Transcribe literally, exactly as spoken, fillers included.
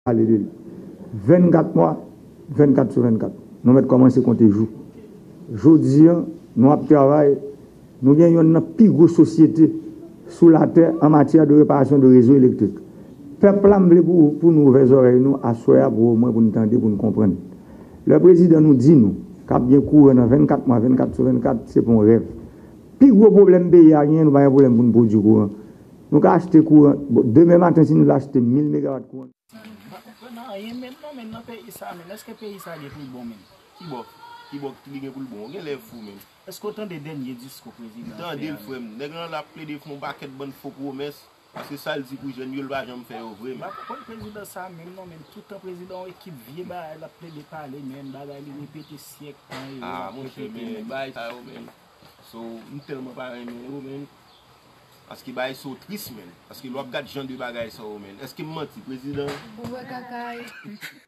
Pale de li. Vennkat mwa, vennkat sou vennkat. Nou mèt kòmanse konte jou. Jodi a, nou ap travay, nou gen yonn nan pi gwo sosyete sou latè an matyè de reparasyon de rezo elektrik. Pèp la, m vle pou, pou nou ouvè zòrèy nou aswè a, pou omwen pou n tande, pou n konprann. Lè prezidan nou di nou k ap gen kouran nan vennkat mwa, vennkat sou vennkat, se pa yon rèv. Pi gwo pwoblèm peyi a genyen, nou pa gen pwoblèm pou n pwodui kouran. Nou ka achte kouran, bon, demen maten, si nou vle achte mil megawat kouran. M pa konprann anyen menm non, men nan peyi sa menm, èske peyi sa gen pou l bon menm? Ki bò? Ki bò ki li gen pou l bon? Ou genlè fou menm. Èske w tande dènye diskou prezidan fè a menm? M tande l, frè m. Nèg lan la ap plede fè yon pakèt bann fo pwomès. Paske sa l di pou jèn yo, l pa janm fè yo vre menm. M pa konprann prezidan sa menm non, men toutan prezidan yon ekip vye bagay l ap plede pale, menm bagay li repete syèk an e l ap repete menm. Ah, monchè, men bagay sa yo menm. So, m tèlman pa renmen yo menm. Paske bagay sa yo tris menm. Paske lè w ap gad jan de bagay sa yo menm. Èske m manti, prezidan? Ou wè kaka e.